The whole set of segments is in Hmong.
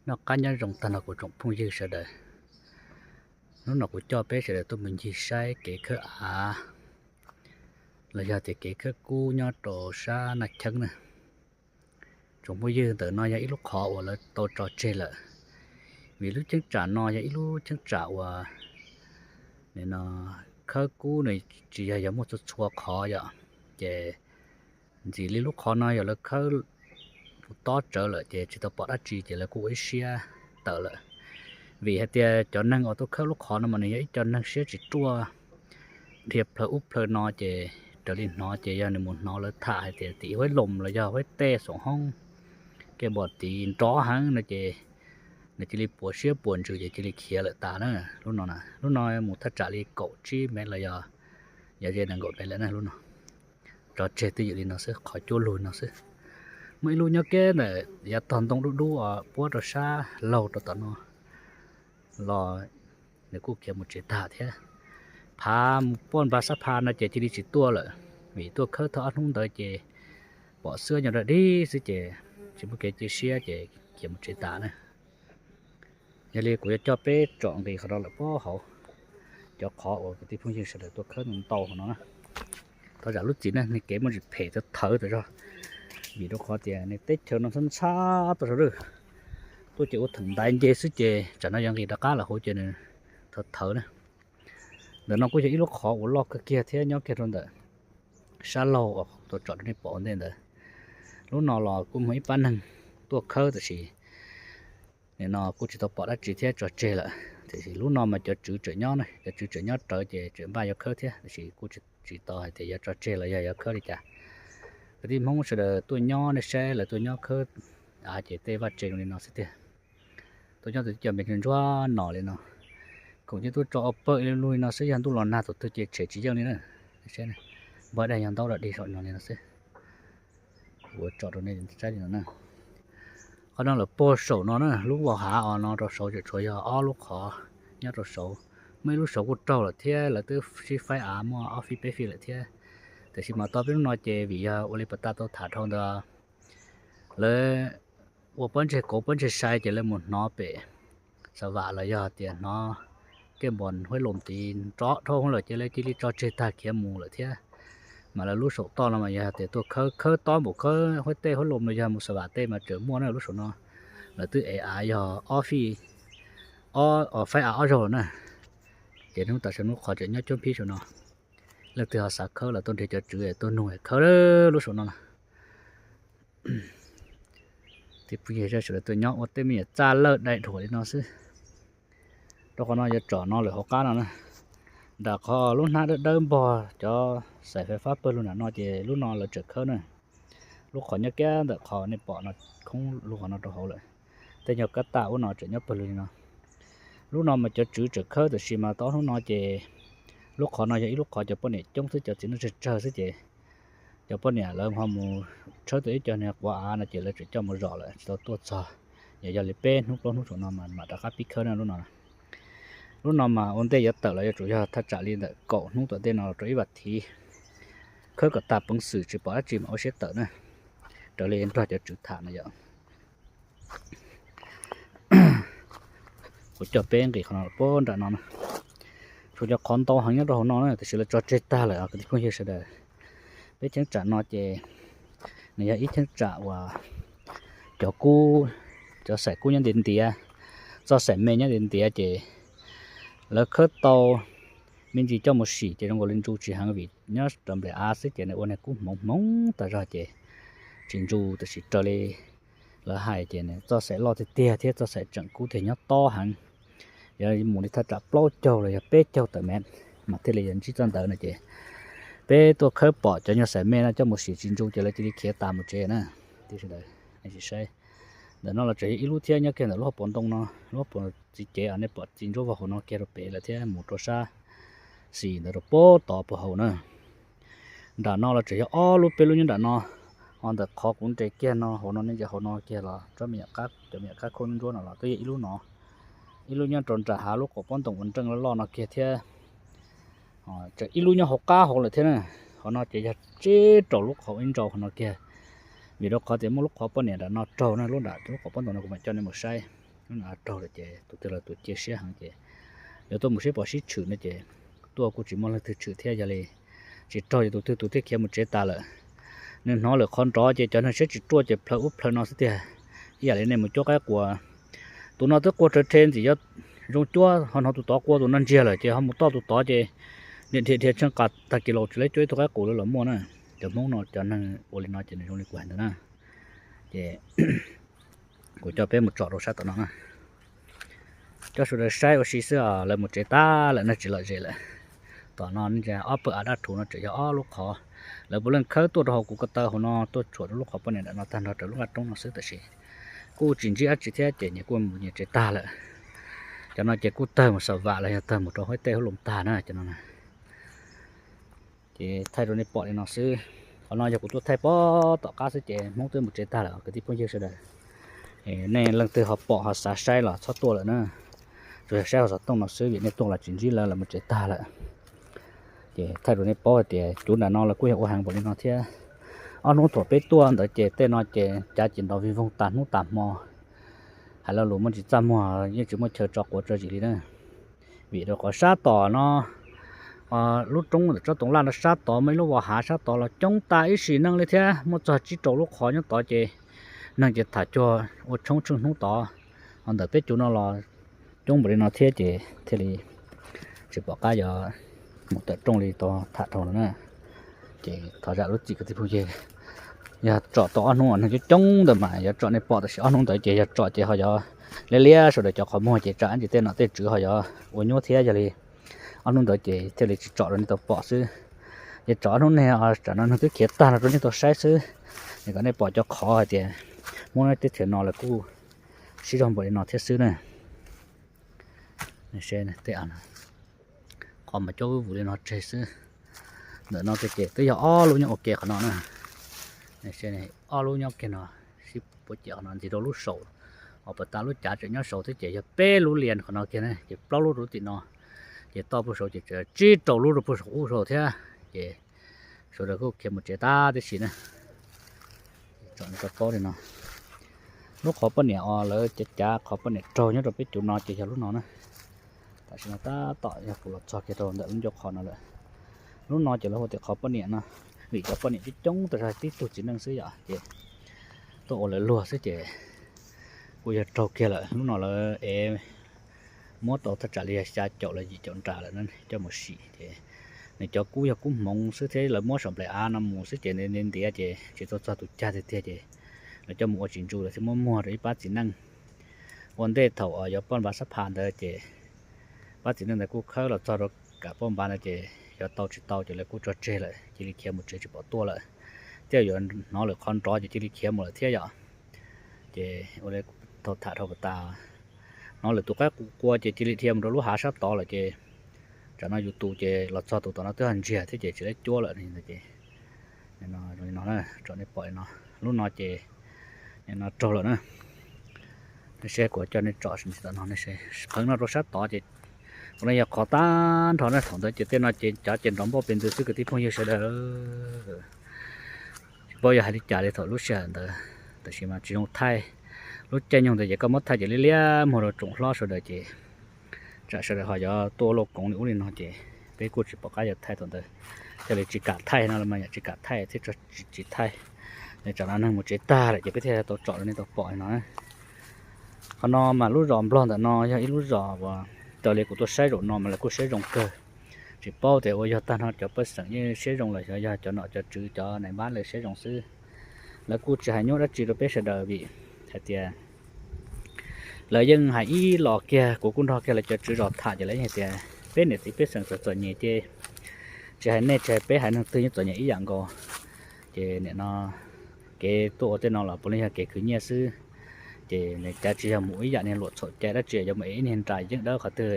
Noj qab nyob zoo tag nrho kuv tsoom phooj ywg sawv daws. Hnub no kuv coj peb sawv daws tuaj mus ncig saib kev khawb av los yog tias kev khawb kub nyob rau sab Naj Cheeb na. Tsoom phooj ywg, ntawm no yog ib lub qhov uas lawv tau tso tseg lawm, vim lub cheeb tsam no yog ib lub cheeb tsam uas nim no khawb kub nws tsis yog yog muaj txhua txhua qhov yom, ces ntxim li lub qhov no yog lawv khawb tob tsawv lawm ces tsis tau pom dab tsi ces lawv kuj ua ib siab tawm lawm. Vim hais tias cov neeg uas tuaj khawb lub qhov no mas nws yog ib co neeg siab tsis ruaj, dhia plhaw ub plhaw no ces raws li hnov ces yog nws mus hnov lawv tham hais tias tim huab loos los yog huab tej xoom hoob, kev npom tiv nrov heev no ces nws cia li puas siab puas ntsws ces cia li khiav lawm tas na. Lub no, lub no mus thaj tsam li kaum tsib mev los yog, yog ze nees nkaum mev lawm na lub no. Tso tseg twj ywm li no xwb, qhov cuab lug no xwb. Muaj ib lub nyob kiag ntawm yav tog ntoo dub dub os, puab rau sab laug rau tom no los nws kuj khiav mus tsev tag thiab. Phav mus puab npaj sab phav no ces cia li tsis tuaj lawm, vim tuaj khawb tau ob hnub ntawd ces pom xwb nyob rau dig xwb ces tsis muaj kev cia siab ces khiav mus tsev tas na. Yog li kuv yuav coj peb tsom nqis qhov no lawm puag hauv, cov qhov uas kwv tij phooj ywg sawv daws tuaj khawb ntau hauv no na. Thov zam lub txim na, nws kev muaj ntsis phem thawv thawv tas zog, vim rau qhov tias nws teb chaws no ntxhab ntxhab tuaj saum lawm, tuaj ces ua theem ntaiv nce xwb ces tsam no yog nqis rov qab lawm hauv ces nws thawv thawv na. Ntawm no kuj yog ib lub qhov uas loj kawg kiag thiab nyob kiag rau ntawm sab laug uas tuaj tsom rau nej pom ua ntej ntawd. Lub no los kuj muaj ib pab neeg tuaj khawb tab sis nim no kuj tsis tau pom dab tsi thiab tso tseg lawm. Tiam sis lub no mas cov tswv tseem nyob, cov tswv tseem nyob rawv ces tseem npaj yuav khawb thiab tab sis kuj tsis tau hais tias yuav tso tseg los yog yuav khawb li cas. Kwv tij Hmoob sawv daws tuaj nyob nej saib lawv tuaj nyob khawb av ces tej vaj tse zoo li no xwb tiag. Tuaj nyob tus cov me ntsuab no li no, khoom ces tuaj tso ua pawg li lug li no xwb, yog ntuj los nag tus twg ces tshem tsis yeej li na. Npog dag yog ntaub dog dig saum no li no xwb. Kuv tsom rau nej saib li no na. Qhov no lawm puag saum no na, lub vau hav os no rau saud tseem tshuav yog ob lub qhov nyob rau saud. Muaj ib lub saud kuj raug lawm thiab, lawv twb sib faib av muaj ob fij peb fij lawm thiab. Tiam sis mas tau peb lub no ces vim yog ua li puas tas tau tham dhau ntawd, lawv ua pob ntseg kauv pob ntseg sai ces lawv mus hnov pem xa vam los yog tias hnov kej npos huab loos tid nrov dhau lawm ces lawv cia li tso tseg tag khiav mus lawm thiab. Mas lawv lub saum toj no mas yog tias tuaj khawb khawb tob npaum khawb huab tej huab loos los yog mus xa vam tej mas tseem muaj na lub saum no. Lawv twb ev av yog ob fij, faib av ob zaug lawm na. Ces hnub tas sawv lub qhov tseem nyob cuab phib saum no. Leej twg ho xav khawb los tuaj nrhiav cov tswv tuaj nug khawb lub saum no. Tij phooj ywg sawv daws tuaj nyob ua tej me nyuam txaj lawj dai dhuam li no xwb. Rau qhov no yuav tsom no lawm hauv qab no na. Nram qhov lub hnab dawb dawb npog cov xaim fais fab pawg lug nram no ces lub no lawv tseem khawb na. Lub qhov nyob kiag ntawm qhov nej pom no, khoob lub qhov no rau hauv lawm. Tej nyuag kab tam ub no tseem nyob pawg lug li no. Lub no mas cov tswv tseem khawb tab sis mas tau ob hnub no ces lub qhov no yog ib lub qhov cov poj niam coob xwb, cov txiv neej tsawg tsawg xwb ces cov poj niam lawv ho mus tshawb tau ib co niag quav av no ces lawv tseem coj mus zom lawm tsis tau tuaj txog. Yog, yog li peb hnub plaub hnub saum no mas mam rov qab pib khawb na lub no. Lub no mas ua ntej yuav tawm los yuav tsum yog thaj tsam li ntawm kaum hnub tom ntej no rau ib vas thiv, khawb kom tag peev xwm tsis pom dab tsi mas ua siab tawm na, raws li nrog cov tswv tham na yom. Kuv coj peb nqis qhov no puag nram no na. Tshuav cov qhov ntau heev nyob rau hauv no na, tiam sis lawv tso tseg tag lawm os kwv tij phooj ywg sawv daws. Peb cheeb tsam no ces nws yog ib cheeb tsam uas cov kub, cov xaim kub nyob ntiav ntiav, txoj xaim me nyob ntiav ntiav ces lawv khawb tau me ntsis coj mus sim ces zoo nkaus li ntsu tsis heev vim nyob rau nplej av xwb ces nws ua niag kub hmoov hmoov tas zog ces tsis ntsu, tab sis raws li lawv hais ces nws txoj xaim loj tiag tiag thiab txoj xaim tseem kub tiag nyob tob heev. Yog mus li thaj tsam plaub caug los yog peb caug tawm mev mas thiaj li yuav ntsib txoj ntawd no ces peb tuaj khawb pom cov nyuag xaim me no coj mus sim tsis ntsu ces lawv cia li khiav tas mus tsev na. Tij sawv daws, nej sim saib, ntawm no los tseem yog ib lub thiab nyob kiag ntawm lub hauv paus ntoo no, lub hauv paus txiv cev nej pom txiv ntsuab vag hauv no kiag rau pem lawm thiab mus rau sab xis ntawd rau puag tod puag hauv na. Nram no los tseem yog ob lub peb lub nyob nram no. Ho ntawm qhov kuv nres kiag no hauv no nej ntsia hauv no kiag los tsob me nyuam qab, cov me nyuam qab khaub ntsuab no los twb yog ib lub no, ib lub nyob rau nram hav lub quas pob ntoos uas nreej loj loj no kiag thiab. Tseem ib lub nyob hauv qab hauv lawm thiab na. Qhov no ces yog tseb rau lub qhov ib ntsau qhov no kiag, vim rau qhov tias muaj lub qhov poj niam nram no raug na, lub nram lub quas pob ntoos no kuv mam coj nej mus saib. Hnub no raug lawm ces tus twg los tus cia siab heev ces yuav tuaj mus sib pom sib tshwm no ces tuaj kuj tsis muaj leej twg tshwm thiab, yog li tsis raug ces tus twg tus thiaj khiav mus tsev tas lawm. Nws hnov lawm qhov nrov ces cov neeg siab tsis ruaj ces plhaw ub plhaw no xwb tiag. Ib yam li nej mus cuab qaib qua, tus no twb qua rhawv rhe ntxim yuav zoo cuab ho hnov tus tod qua tus no ntsiag lawm ces ho mus toj tus tod ces dhia dhia dhia tsheej qas tag kis los tsis lab cuab ib tug qaib qus lawv los muaj na. Cov Hmoob no cov neeg ua li no ces nws zoo li kuv hais ntawd na. Ces kuv coj peb mus tsom rau sab tom no na. Coj sawv daws saib ua si xwb os, lawv mus tsev tag lawm no tsis lom zem lawm. Tom no ob pawg av dab rhuv no tseem yog ob lub qhov, lawv puav leej khawb tuaj rau hauv kuv ko taw hauv no tuaj tshuam rau lub qhov poj niam ntawm no tag nrho raws lub qab roob no xwb tab sis kuj tsis ntsib dab tsi thiab ces nyias kuj mus nyias tsev tag lawm. Cov no ces kuj tawg mus xav vam los yog tawg mus rau huab tej hauv loos tag na cov no. Ces thaij rau nej pom li no xwb. Qhov no yog kuv tuaj thaij pog tom qab xwb ces Hmoob twb mus tsev tag lawm kwv tij phooj ywg sawv daws. Nej leej twg ho pom ho xav saib los txhob tuaj lawm na. Tsuas yog saib hauv xov tooj no xwb vim nej tuaj los tsis ntsib lawv, lawv mus tsev tag lawm. Ces thaij rau nej paub hais tias cov nram no los kuj yog ua heev npaum li no thiab. Ob hnub thaum peb tuaj ntawd ces tej no ces cav ces nrov vig voog tas hnub tas hmo. Hais lo lus muaj tsis txaj muag, yeej tsis muaj chaw tso quav tso zis li na. Vim rau qhov sab tom no lub roob ntawm tsob toov laj no sab tod muaj ib lub vos hav sab tod los coob tas ib sim neej li thiab, muaj txog tsib rau lub qhov nyob tod ces neeg ces tham cuag ua tshoob tsheej hnub tod. Ho ntawm peb cov no los coob npaum li no thiab ces thiaj li tsis pom qab yuav mus tawm rooj li tau tham dhau no na. Ces thov zam lub txim kwv tij phooj ywg, yog tsom tau ob hnub neeg coob coob ntawd mas yuav tsom nej pom tab sis ob hnub ntawd ces yog tsom ces ho yuav liab liab sawv daws cov qhov muag ces tsam ntsis tej nom tej tswv ho yuav ua nyuaj thiab. Yog li ob hnub ntawd ces thiaj li tsis tsom rau nej tau pom xwb. Ces tsom ob hnub ne, tsam no neeg twb khiav tag no rau nej tau saib xwb. Es kom nej pom cov qhov hais tias Hmoob teb chaws no lawv kuj sib zog npaum li no thiab xwb na. Qhov mas cov vwj vus li no tseg xwb. Ntawm no ces twb yog ob lub nyob ua ke qhov no na. Ob lub nyob kiag no, sib puab ciam qhov no ntxiv rau lub saum, ho puas tas lub cav tseem nyob saud thiab ces yog peb lub lias qhov no kiag na ces plaub lub rau tim no. Ces toj puag saud ces tseem tsib rau lub rau puag saum ub saud thiab. Ces sawv daws kuj khiav mus tsev tag tib si na. Tsom nej tau paub li no. Lub qhov poj niam os, lawv cav cav qhov poj niam raug nyob rau peb cov no ces yog lub no na. Tam sim no tab tom yog kuv los txog kiag rau ntawm lub ncauj qhov no lawm. Lub no ces lawv hu tias qhov poj niam no, vim cov poj niam coob coob tas zog tib tug txiv neej xwb yom, ces tuaj ua lawv luag xwb ces kuj yog raug kiag lawm. Lub no lawv ev muab tau thaj tsam li xya caum los yim caum nra lawm na coj mus sim ces nws cov kub yog kub hmoov xwb thiab lawv muab saum nplaim av no mus xwb ces ntiav ntiav ces tsis tau txog tus cag tiag tiag ces lawv coj mus ua tsis ntsws lawm thiab muab muag rau ib pab txiv neej ua ntej thaum yuav poj npa sab pha ntawd ces pab txiv neej ntawd kuj khawb los txog rau kam poj npa ntawd ces yuav tau tsis tau ces lawv kuj tso tseg lawm cia li khiav mus tsev tsis pom tuaj lawm. Thiab yuav hnov lawm qhov nrov ces cia li khiav mus lawm thiab yom. Ces ua li tau tham dhau tas, hnov lawm tus qaib qus qua ces cia li dhia mus rau lub hav sab tod lawm ces tsam no yus tus ces los txog tus tom no twb ho ntsiag thiab ces tsis lab cuab lawm ces zoo li no, tsom nej pom li no. Lub no ces no raug lawm na. Nej saib kuv coj nej tsom sawv ntxov no, qhov no rau sab tod ces ua li yog qhov tag nrho na, thaum ntawd ces tej no ces cav ces nrov npauj pes ntws xwb kwv tij phooj ywg sawv daws. Tsis paub yog hais li cas li thaum lub sij hawm ntawd, tab sis mas tsis zoo thaij. Lub caij nyoog ntawd ces koj muab thaij ces liab liab muag rau tsoom hlob sawv daws ces tsam sawv daws ho yuav tuaj ua lauj koov li ub li no ces peb kuj tsis pom qab yuav thaij thaum ntawd. Thiaj li tsis kam thaij no los mas yam tsis kam thaij thiab tsis thaij. Tsam no neeg mus tsev tag lawm ces peb thiaj tau tsom rau nej tau pom li no. Qhov no mas lub zos Nplog ntawm no yog ib lub zos uas raws li kuv tuaj saib zaum no mas lawv kuj siab zoo kawg. Tsis paub tias ua yog tag nrho cov pej xeem yeej siab zoo los xyov yog cov nom cov tswv cov nais npab lawv siab zoo xwb. Lawv kuj tsis hais nyuaj dab tsi rau peb sawv daws vim hais tias lawv yeej hais ib los kiag, kuv kuj nrog kiag lawv cov tswv zos tham ces lawv yeej hais tias peb niam txiv pej xeem txom txom nyem ces tsis hais nej tsis hais peb hais leej twg yeej txom nyem ib yam nkaus. Ces nim no kev tuaj ua tej no los puav leej yog kev khwv nyiaj xwb. Ces nws cav tsis yog mus ib yam niag luam txhaum cai dab tsi yuav mus ev ib niag nra yeeb dawb qhov twg.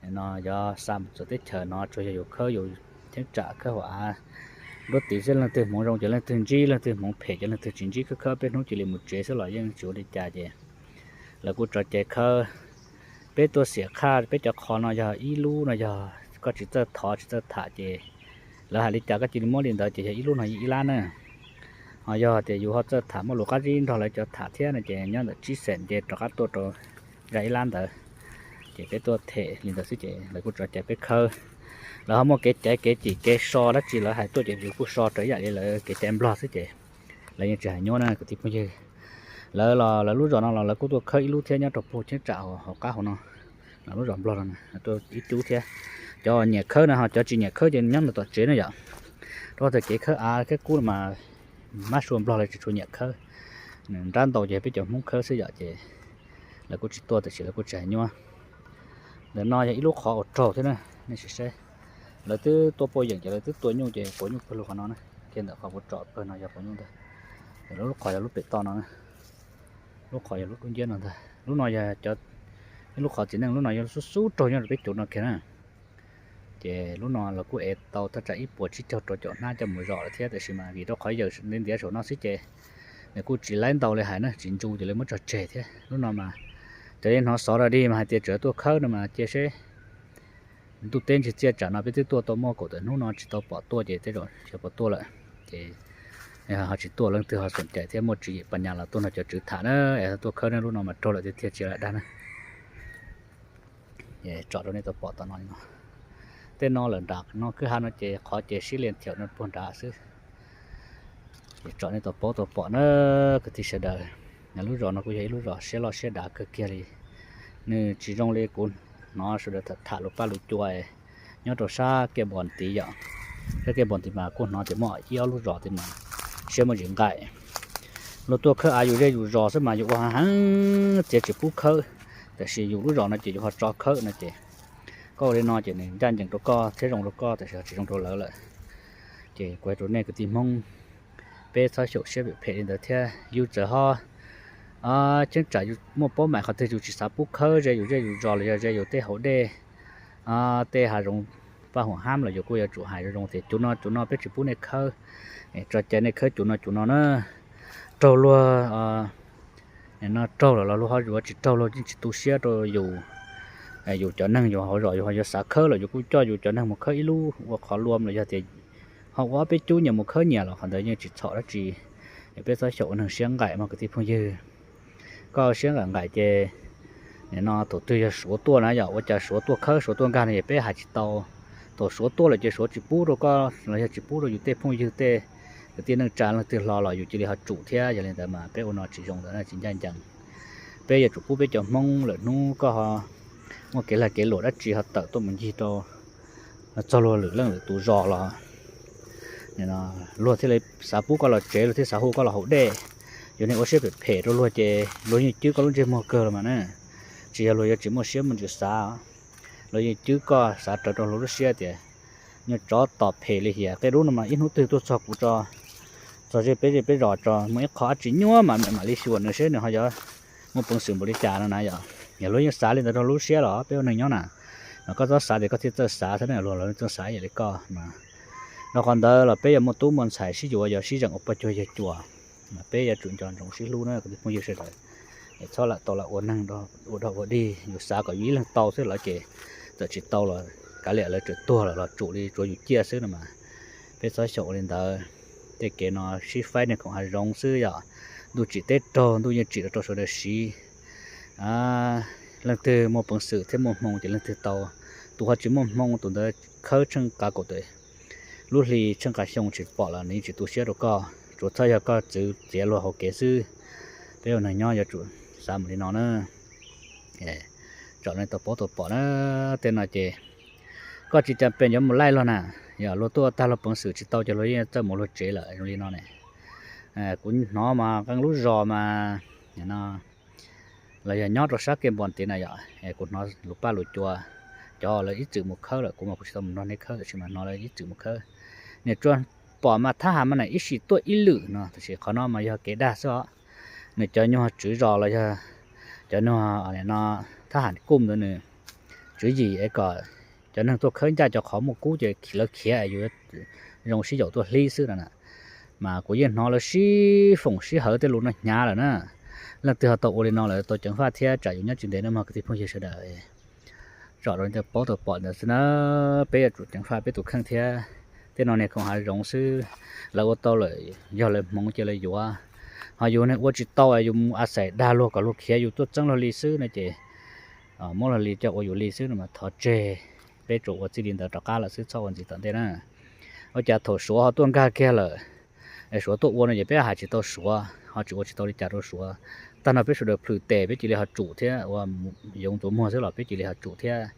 Nim no yuav xa mus txawv teb chaws no tsuas yog yus khawb yus cheeb tsam khawb hauv av nruab tiv xwb, leej twg hmoov zoo ces leej twg ntsib, leej twg hmoov phem ces leej twg tsis ntsib, khawb khawb peb hnub cia li mus tsev xwb los yeej tsis ua li cas ces lawv kuj tso cai khawb. Peb tuaj xiam qhaj peb cov qhov no yog ib lub no yog koj tsis txawj thov tsis txawj tham ces lawv hais li cas koj cia li muab li ntawd ces yog ib lub no yog ib lab na. Ho yog tias yus ho txawj tham muaj lus qab zib nrog lawv cov tham thiab no ces nyob ntawm tsib xees ces rov qab tuaj rau zaj ib lab ntawd. Ces peb tuaj them li ntawd xwb ces lawv kuj tso cai peb khawb. Lawv ho muaj kev caiv kev cim kev so dab tsi lawv hais tuaj ces yus kuj so raws ib yam li lawv kev cai Nplog xwb ces lawv yeej tsis hais nyuab na kwv tij phooj ywg. Lawv los lawv lub zos no los lawv kuj tuaj khawb ib lub thiab nyob rau puag cheeb tsam hauv qab hauv no, lub zos Nplog no tuaj ib cub thiab. Cov nyiam khawb no ho cov tsis nyiam khawb ces nyob ntawm tom tsev na yom. Rau qhov tias kev khawb av khawb kub mas mab sua Nplog lawv tsis tshua nyiam khawb, nrab ntau ces peb cov Hmoob khawb xwb yom ces lawv kuj tsis tuaj tiam sis lawv kuj tsis hais nyuab. Ntawm no yog ib lub qhov uas raug thiab na, nej sim saib. Lawv twb tua puas yeem ces lawv twb tua nyuj ces quav nyuj pawg lug qhov no na. Kiag ntawm qhov kuv tsom pawg no yog quav nyuj ntag. Lub qhov yog lub pem toj no na. Lub qhov yog lub dub nciab no ntag. Lub no yog cov, ib lub qhov txiv neej, lub no yog xub xub raug nyob rau peb cuv no kiag na. Ces lub no los kuj ev tau thaj tsam ib puas tsib caug rau caum hnab coj mus zom lawm thiab tiam sis mas vim rau qhov yawm ntiav ntiav saum no xwb ces nws kuj tsis laib ntau li hais na, tsis ntsu ces lawv muab tso tseg thiab. Lub no mas cov li hnov xov ra dig mas hais tias tseem tuaj khawb no mas cia seb ntuj teb ntsig txiaj tsam no peb twb tuaj tau muaj kaum tawm hnub no tsis tau pom tuaj ces tej zaum xyov puas tuaj lawm. Ces ho tsis tuaj, leej twg ho xom cai thiab muaj tswv yim pas nyas los tuaj nrog cov tswv tham na, es tuaj khawb na, lub no mas raug lawm tiag tiag tsis lam dag na. Tsom rau nej tau pom tom no li no. Tej no lawm nram no kwj ha no ces qhov ces sib lias thiaum no puag nrad xwb. Ces tsom nej tau paub tau pom na kwv tij sawv daws. Lub zos no kuj yog ib lub zos siab loj siab dav kawg kiag li. Nws tsis zoo li kuv hnov sawv daws tham tham lus paj lus cua nyob rau sab Kiaj Npos tid yom. Sab Kiaj Npos tid mas kuj hnov tias muaj ib ob lub zos tid mas siab muaj ntsis nqaim. Luag tuaj khawb av yus zej yus zos xwb mas yus ua heev txiav tsis pub khawb, tiam sis yus lub zos no ces yus ho tso khawb no ces koj ua li no ces nws ncaj ncees rau koj thiab zoo rau koj tiam sis ho tsis zoo rau lawv lawm. Ces kuv hais rau nej kwv tij Hmoob, peb txhob xyaum siab phem phem li ntawd thiab. Yus txawm ho cheeb tsam yus muaj paub maim qhov twg yus tsis xav pub khawb ze yus zej yus zos los yog ze yus tej hauv dej, tej hav zoov paj huam hab los yus kuj yuav tsum hais zoo zoo tias cuv no cuv no peb tsis pub nej khawb, tso cai nej khawb cuv no cuv no na. Raug luag no raug lawm los luag ho yuav, tsis raug luag yeej tsis tu siab rau yus. Yus cov neeg yus hauv zos yus ho yuav xav khawb los yus kuj coj yus cov neeg mus khawb ib lub ua qhov luam los yog tias ho ua ob peb cub nyias mus khawb nyias los qhov ntawd yeej tsis txhaum dab tsi. Peb txhob xyaum ua neeg siab nqaim mog kwv tij phooj ywg. Koj siab nqaim nqaim ces nim no thaum twg yog Suav tuaj na yom, ua cas Suav tuaj khawb Suav tuaj nkag no es peb hais tsis tau. Thaum Suav tuaj lawm ces Suav tsis pub rau koj los yog tsis pub rau yus tej phooj ywg tej kwv tij neej tsa leej twg hlo los yus cia li ho tsum thiab. Yog li ntawd mas peb ua no tsis zoo ntawd na, tsis ncaj ncees. Peb yuav tsum pub peb cov Hmoob lawm hnub koj ho muaj kev lag kev luam dab tsi ho tawm tuaj mus ncig rau txog luag lwm leej lwm tus zos los luag thiaj li xav pub koj los tsev, luag thiaj xav hu koj los haus dej. Yog nej ua siab phem phem rau luag ces luag yeej cwb koj lub ntsej muag kawg los mas na. Tsis yog luag yuav tsis muaj siab muaj ntsws xav, luag yeej cwb koj xav raws rau luag lub siab tias nyuag tsov tom phem li hiam, tej lub no mas ib hnub twg tuaj txog kuv tso, txog zej peb zej peb zos tso, muaj ib qho dab tsi nyuaj mas mam li xyuas nws seb nws ho yuav muaj peev xwm npaum li cas no na yom. Yog luag yeej xav li ntawd rau lub siab los peb ua neeg nyob na, mas koj txhob xav tias koj thiaj txawj xav xwb na, luag los txawj xav ib yam li koj mas. Rau qhov ntawd los peb yuav muaj tub muaj ntxhais sib yuav yuav sib zeem ua pog cuag yawg cuas, mas peb yuav tsum nco ntsoov sib hlub na kwv tij phooj ywg sawv daws. Txhob lam tau lam ua neeg ua dog ua dig, yus xav kom yus ib leeg tau xwb lawm ces txawm tsis tau los kav liam lawv tseem tuag lawm los tsum li tsuav yus ciaj xwb no mas. Peb txhob xyaum ua li ntawd. Tej kev no sib faib neeg khoom hav zoov xwb yom. Ntuj tsim teb raug, ntuj yeej tsim rau sawv daws siv. Leej twg muaj peev xwm thiab muaj hmoo ces leej twg tau. Tus ho tsis muaj hmoo tus ntawd khawb tsheej kav kaum tawm lub hli tsheej kav xyoo tsis pom los nws yeej tsis tu siab rau koj, tsuav txhob yog koj txwv txiav luag hauv kev xwb. Peb ua neeg nyob yuav tsum xav mus li no na. Tsom nej tau paub tau pom na. Tej no ces koj tsis cas pes yuav mus laij luag na, yog luag tuaj tag luag peev xwm tsis tau ces luag yeej txawj mus luag tsev lawm zoo li no ne. Kuv hnov mas qee lub zos mas no los yog nyob rau sab Kiaj Npos tid na yom, kuv hnov lus paj lus cua, cov lawv ib txwm mus khawb lawm, kuv mas kuv tsis tau mus nrog neb khawb tab sis mas hnov lawv ib txwm mus khawb. Niaj tsuas pom mas thab ham mas na ib sim tuaj ib lwm no tab sis qhov no mas yog kev dag xwb os. Nws cov nyuag tswv zos los yog cov nyuag no thab ham kuj ntawd nws tswv yim es kom cov neeg tuaj khawb ncaj cov qhov muaj kub ces lawv khiav yus zoo sib yaum tuaj hlib xwb no na. Mas kuv yeej hnov lawv sib foom sib hawv tej lus no hnyav lawm na. Leej twg ho tau ua li no lawm tau ceev faj thiab tsam yus nyob tsis ntev no mog kwv tij phooj ywg sawv daws. Tsom rau nej paub tau pom ntawd xwb na, peb yuav tsum ceev faj peb tus kheej thiab. Tej no niag khoom hav zoov xwb, lawv ua tau lawm yog lawv hmoov ces lawv yuav. Ho yus niag ua tsis tau, yus mus a xais dag luag kom luag khiav yus tuaj txeeb luag li xwb no ces muab luag li coj ua yus li xwb no mas thov tseg. Peb tsuas ua txij li ntawd rov qab lawm xwb, txhob ua ntxiv tom ntej na. Ua cas thaum Suav ho tuaj nkag kiag lawm, Suav tuaj ua no ces peb hais tsis tau Suav, ho tsis ua tsis tau li cas rau Suav. Tag no peb sawv daws plhws tes peb cia li ho tsum thiab, ua yoov ntxuav muag xwb los peb cia li ho tsum thiab.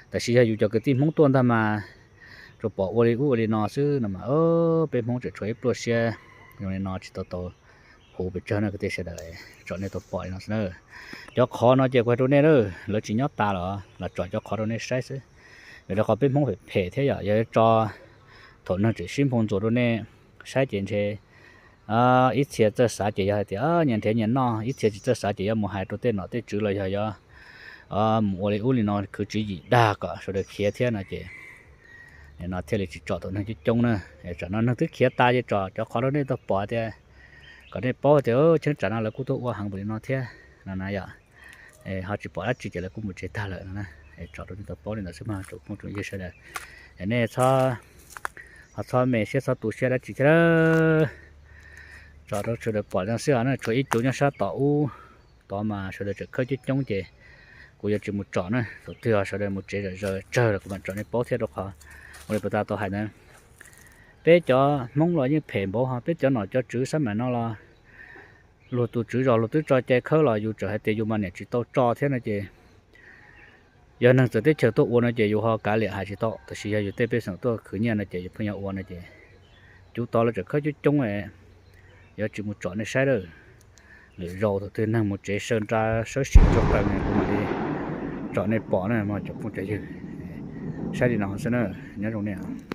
Tab sis yog yus cov kwv tij Hmoob tuaj ntag mas tsuas pom ua li ub ua li no xwb no mas peb Hmoob tseem tshuav ib pluaj siab zoo li no tsis tau tau huv pes tsawg na kwv tij sawv daws. Tsom nej tau pom li no xwb na. Cov qhov no ces kuv hais rau nej na, lawv tsis nyob tas los los tsom cov qhov rau nej saib xwb. Vim rau qhov peb Hmoob phem phem thiab yom, yog tso thaum neeg tseem sib nphau ntxuas rau nej saib ces ntshe ib txhia txawj xav ces yog hais tias nyias nrhiav nyias noj, ib txhia tsis txawj xav ces yuav mus hais rau tej nom tej tswv los yog yuav mus ua li ub li no khwv tswv yim dag kom sawv daws khiav thiab no ces no thiaj li tsis tsom tau neeg coob coob na. Tsam no neeg twb khiav tas ces tsom cov qhov rau nej tau pom tias, kom nej paub tias cheeb tsam no lawv kuj tuaj ua heev npaum li no thiab no na yom. Ho tsis pom dab tsi ces lawv kuj mus tsev tag lawm no. Tsom rau nej tau paub li ntawd xwb mas tsoom phooj tsoom ywg sawv daws, nej ho txhob me siab txhob tu siab dab tsi thiab. Tsom rau sawv daws pom li no xwb os na, tshuav ib cuv nyob sab tom ub tod mas sawv daws tseem khawb coob coob ces kuv yuav tsis mus tsom na. Thaum twg sawv daws mus tsev zom zaws tsawg los kuv mam tsom nej paub thiab rau qhov ua li puas tas tau hais ntawd. Peb cov Hmoob los yeej phem npaum ho peb cov nom cov tswv sab mam no los luag tus tswv zos luag twb tso cai khawb los yus tseem hais tias yus mas niam tsis tau tso thiab no ces yog neeg txawv teb chaws tuaj ua no ces yus ho kav liam hais tsis tau, tab sis yog yus tej pej xeem tuaj khwv nyiaj no ces yus pheej yuav ua no ces cuv tod lawv tseem khawb coob coob, yuav tsis mus tsom nej saib lawm. Lwm zaus thaum twg neeg mus tsev sawv nra sawv tsees tso taws kuv mam li tsom nej pom na mog cov phooj cov ywg. Saib li no xwb na, nyob zoo nej.